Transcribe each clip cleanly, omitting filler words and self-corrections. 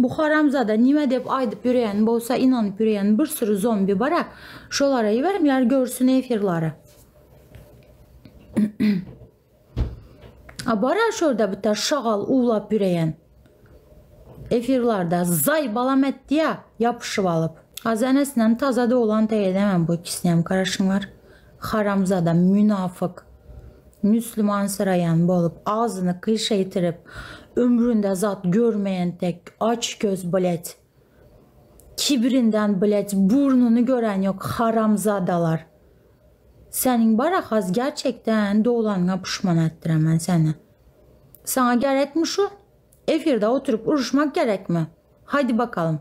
Bu haramzada nime dep aýdyp ýöreýän bolsa ynanyp ýöreýän bir sürü zombi bara. Şolara iberiňler görsün efirlary. A bara şurada bitte şagal uwlap ýöreýän. Efirlarda zaý balam etdi ya ýapyşyp alyp. Az enesinem taza doglan teýedemem bu ikisinem garaşyňlar. Haramzada münafyk. Müslüman syraýan bolup agzyny gyşaýtyryp ömründe zat görmeýän tek aç göz blet. Kibrinden blet burnuny gören ýok haramzadalar. Seniň bara has gerçekden doglanyňa puşman etdiremen seni. Saňa gerekmi şu? Efirde oturyp uruşmak gerekmi? Haydi bakalym.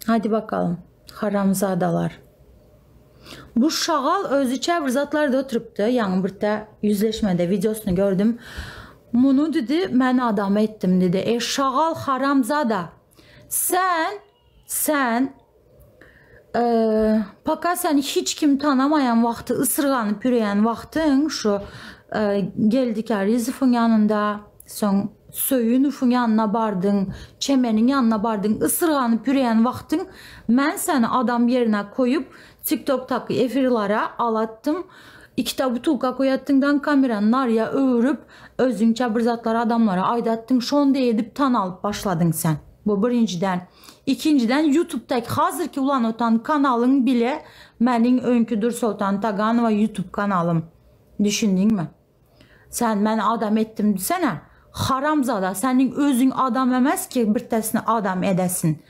Haydi bakalym. Haramzadalar. Bu şagal özüçe bir zatlarda oturypdy. Ýaňy birte ýüzleşmede wideosyny gördüm. Muny dedi men adam etdim dedi. E şagal haramzada. Sen sen e, paka seni hiç kim tanamaýan wagty ysyrganyp ýöreýän wagtyň şu e, Geldi Kärizowyň ýanynda soň Söýünowyň ýanyna bardyň, Çemeniň ýanyna bardyň, ysyrganyp ýöreýän wagtyň men seni adam ýerine koýup TikTokdaky efirlara alatdym, ikita butulka koýatdyňdan kamerany narýa öwrüp özüňçe bir zatlar adamlara aýdatdyň, şonda edip tanalyp başladyň sen. Bu birinjiden. Ikinjiden YouTube'daki hazırki ulan otan kanalyň bile meniň öňki Dursoltan Taganowa YouTube kanalym. Düşündiňmi? Sen meni adam etdim diýsene. Haramzada seniň özüň adam emes ki birtesini adam edesin.